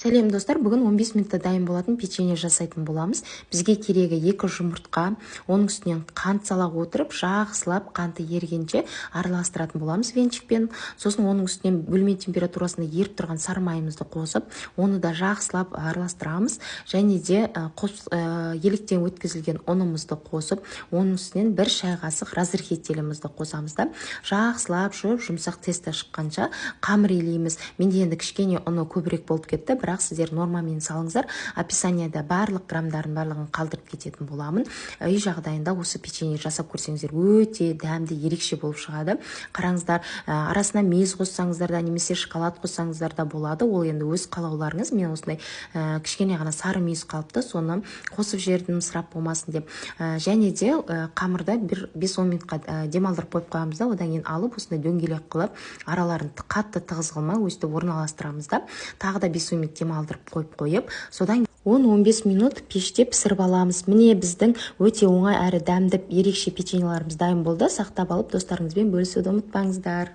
Сәлем, достар! Бүгін 15 минутта дайын болатын печенье жасайтын боламыз. Бізге керегі екі жұмыртқа, оның үстінен қант сала отырып, жақсылап қанты ерігенше араластыратын боламыз венчикпен. Сосын оның үстінен бөлме температурасында еріп тұрған сары майымызды қосып, оны да жақсылап араластырамыз. Және де електен өткізілген ұнымызды қосып, оның үстінен 1 шай қасық разрыхителімізді қосамыз да, жақсылап жұп жұмсақ тесто шыққанша қамыр илейміз. Менде енді кішкене ұны көбірек болып кетті, бірақ сіздер нормамен салыңыздар. Описанияда барлық граммдарын, барлығын қалдырып кететін боламын. Үй жағдайында осы печенье жасап көрсеңіздер, өте дәмді, ерекше болып шығады. Қараңыздар, арасына мейіз қоссаңыздар да немесе шоколад қоссаңыздар да болады, ол енді өз қалауларыңыз. Мен осындай кішкене ғана сары мейіз қалыпты, соны қосып жібердім, ысырап болмасын деп. Және де қамырды бір 5-10 минутқа демалдырып қойып қоямыз да, одан кейін алып, осындай дөңгелек қылып, араларын қатты тығыз қылмай, өстіп орналастырамыз да, тағы да 5-10 минут демалдырып қойып, содан 10-15 минут пеште пісіріп аламыз. Міне, біздің өте оңай әрі дәмді, ерекше печеньеларымыз дайын болды. Сақтап алып, достарыңызбен бөлісуді ұмытпаңыздар.